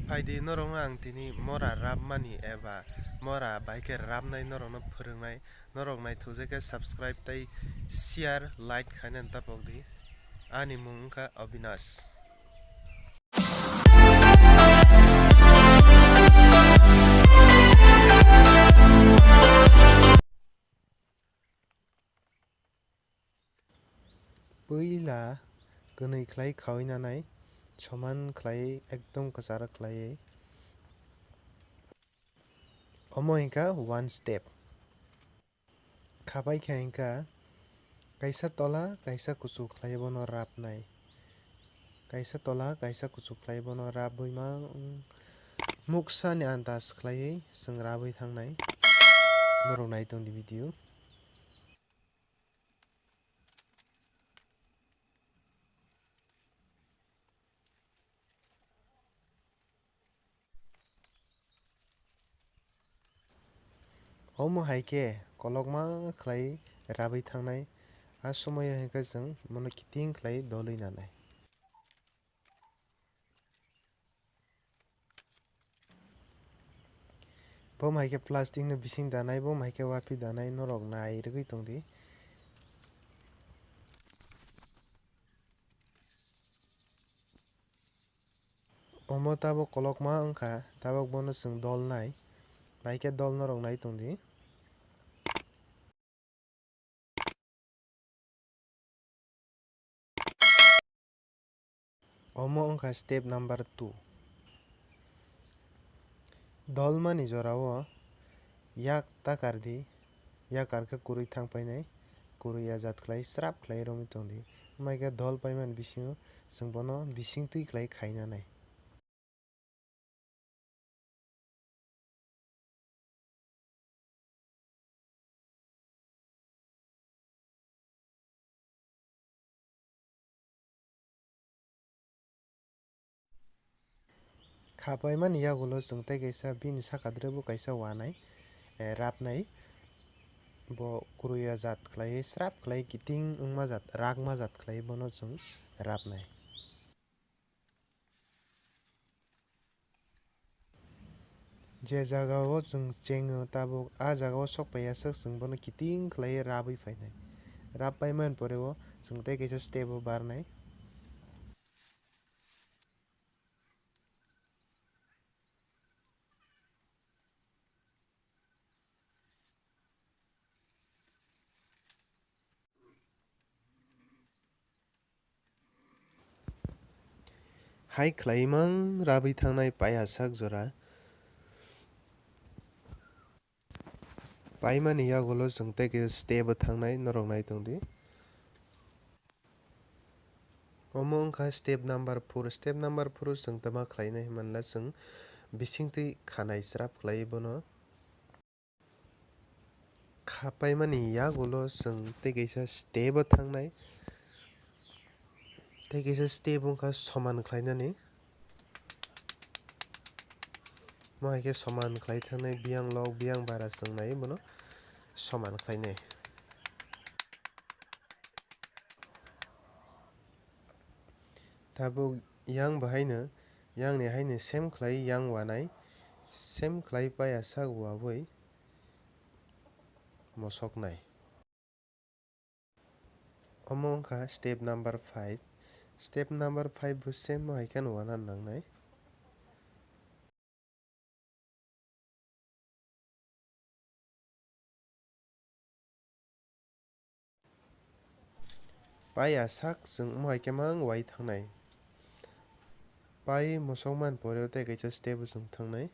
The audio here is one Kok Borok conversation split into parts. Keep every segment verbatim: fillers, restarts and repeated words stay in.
Phaidi norokno ang tini mora rapmani eba mora bai khe rapnai norokno phwrwngnai. Norok naithokjak khe subscribe tei share, like khainani tapokdi. Ani mung wngkha Abinash. Puila kwnwi khlai khaui nanai, soman khlai ekdom kwcharo khlaiwi. Omo hwnkha one step. Khapai khe hwnkha kaisa tola, kaisa kuchuk khlai bono rapnai. Kaisa tola, kaisa kuchuk khlai bono rabwi ma, muksa ni andas khlaiwi chwng rabwi thangnai. Norok nai tongdi video. Omo hai khe kolokma khlai rabwi thangnai. A somoyo hwnkhe chwng mono kiting khlai dolwi nanai. Bo hai khe plastic ni bising danai, bo hai khe wapi danai, norok nai rwgwi tongdi. Omo tabuk kolokma wngkha, tabuk bono chwng dolnai, bai khe dol norok nai tongdi. Omo wngkha step number two. Dolmani jorao yak takar di, yakar khe kwrwi thang painai, kwrwi ajat khlai srap khlai romwi tongdi. Wngmai khe dol paimani bisingo chwng bono bisingtwi khlai khainanai. Khapaimani yagulo chwng tei kaisa bini saka dwrwbo kaisa wanai, eh, rapnai. Bo kwrwi ajat khlaiwi srap khlai kiting wngma jat, rakma jat khlai bono chwng rapnai. Je jagao chwng chengo tabuk, a jagao sok paiya swk chwng bono kiting khlaiwi rabwi phainai. Rap paimani poreo chwng tei kaisa step o barnai. Hai khlai mang rabwi thangnai paiya sak jora. Paimani yagulo chwng tei kaisa step o thangnai, norok nai tongdi. Omo wngkha step number four. Step number four o chwng tama khlainai hwnmanla chwng bisingtwi khanai srap khlaiwi bono. Khapaimani yagulo chwng tei kaisa step o thangnai. Tei kaisa step wngkha soman khlainani. Mo hai khe soman khlai thangnai, biyang lok, biyang bara chwng nai bono soman khlainai. Tabuk yang bahaino, yangni haino same khlai yang wanai, same khlai paiya sak wawi mosoknai. Omo wngkha step number five. Step number five bo same hai kheno wana nangnai. Paiya sak chwng omo hai khe mang wai thangnai. Pai mosokmani poreo tei kaisa step o chwng thangnai.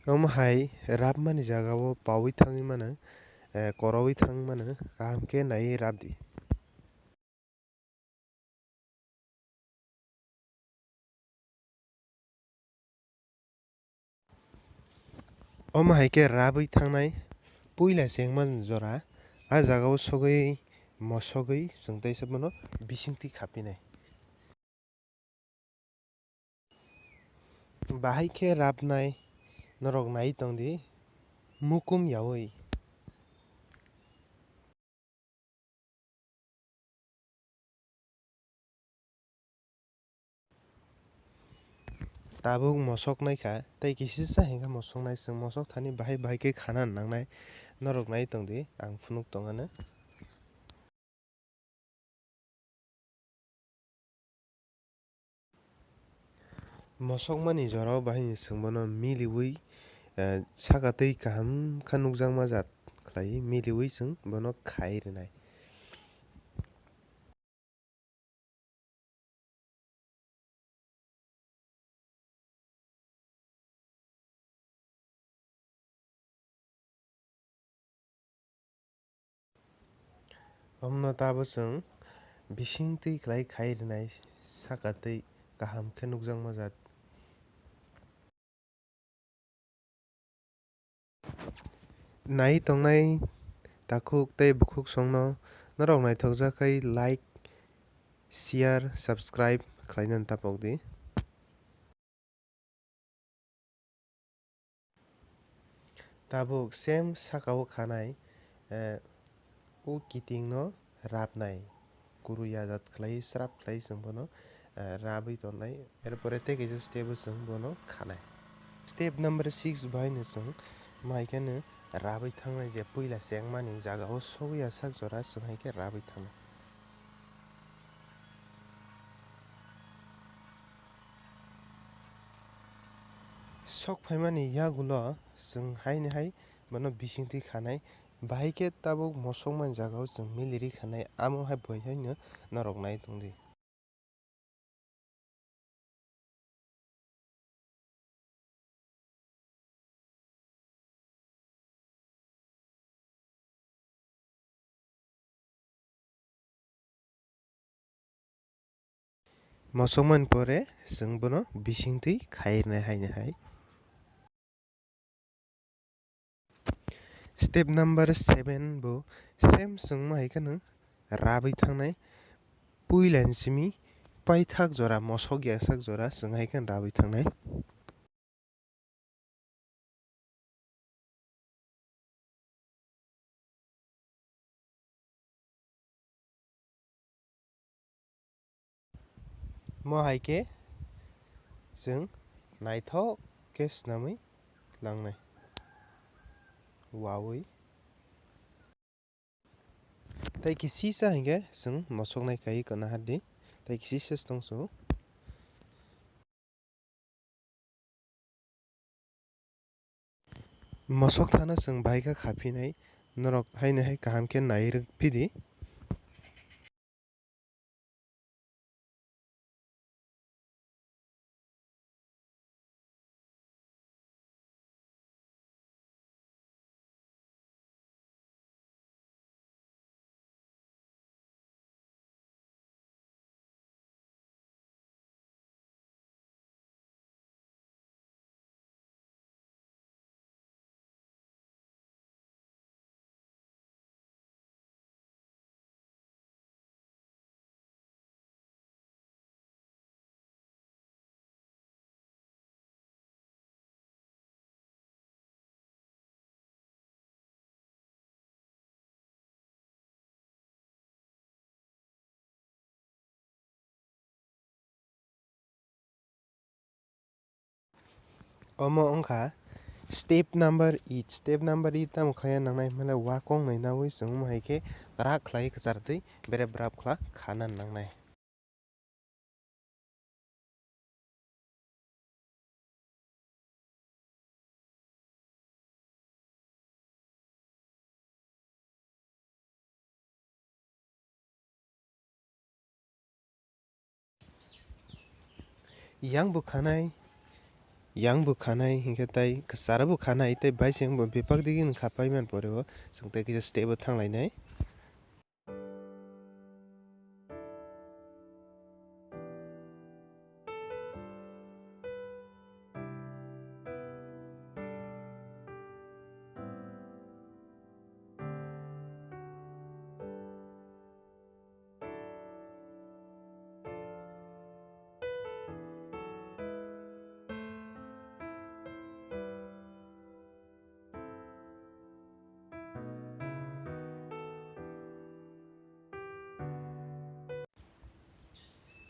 Omo hai rapmani jagao paui thangwi mano, eh, koroui thangwi mano, kaham khe naiwi rapdi. Omo hai khe rabwi thangnai puila chengmani jora, a jagao sogwi mosogwi chwng teisa bono bisingtwi khapinai. Bahai khe rapnai norok nai tongdi mukum yaui. tabuk mosok naikha, tei kisisa hinkhe mosok nai, chwng mosok thani bahai bahai khe khana nangnai. Norok nai tongdi, ang phunuk tongano. Mosokmani jorao bahai ni chwng bono miliwi, eh, saka twi kaham khe nukjakma jat khlai miliwi chwng bono khai rwnai. Omno tabuk chwng bising twi khlai khai rwnai saka twi kaham khe nukjakma jat. Nai tongnai takhuk tei bukhuk songno norok naithokjak khai like, share, subscribe khlainani tapokdi. Tabuk same saka o khanai, eh, o kiting no rabnai, kuru ya jat khlai, srap khlai chwng bono, eh, rabwi tongnai. Erpore tei kaisa step o chwng bono khanai. Step number six bai no chwng mai kheno rabwi thangnai, je puila chengmani jaga o sogwi ya sak jora chwng hai khe rabwi thangnai. Sok phaimani yagulo chwng haini hai bono bisingtwi khanai, bahai khe tabuk mosokmani jagao chwng miliri khanai, amo hai bai haino norok nai tongdi. Mosokmani pore chwng bono bisingtwi khairnai haini hai. Step number seven bo same chwngma hai kheno rabwi thangnai. Puila ni simi paithak jora, mosok yasak jora chwng hai kheno rabwi thangnai. Mo hai khe chwng naithok khe swnamwi tlangnai. Wawi. Tei kisisa hinkhe chwng mosoknai kai kwna hardi. Tei kisisa se tongsu. Mosok thana chwng bahai kha kha phinai, norok haino hai kaham khe nai rwk phidi. Omo wngkha step number eight. Step number eight tamo khlaiya nangnai hwnmale, wakong nai naui chwng omo hai khe kwrak khlai kwchar twi bere brap khla khana nangnai. Yang bo khanai, yang bo khanai, hinkhe tai kwcharo bo khanai, tei baising bo bebak digi wng kha paimani pore o, chwng tei kisa step o thanglainai.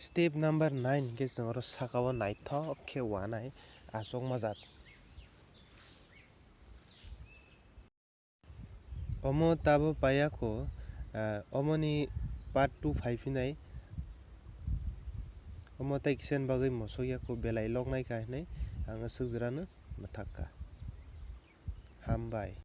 Step number nine hwnkhe chwng oro sakao naithok khe wanai achukma jaat. Omo tabo paiya kho, ah, omoni part two phai phinai. Omo tei kisa ni bagwi mosok ya kho belai lok nai kha hinwi ang swk jora no mwthak kha. Hambai.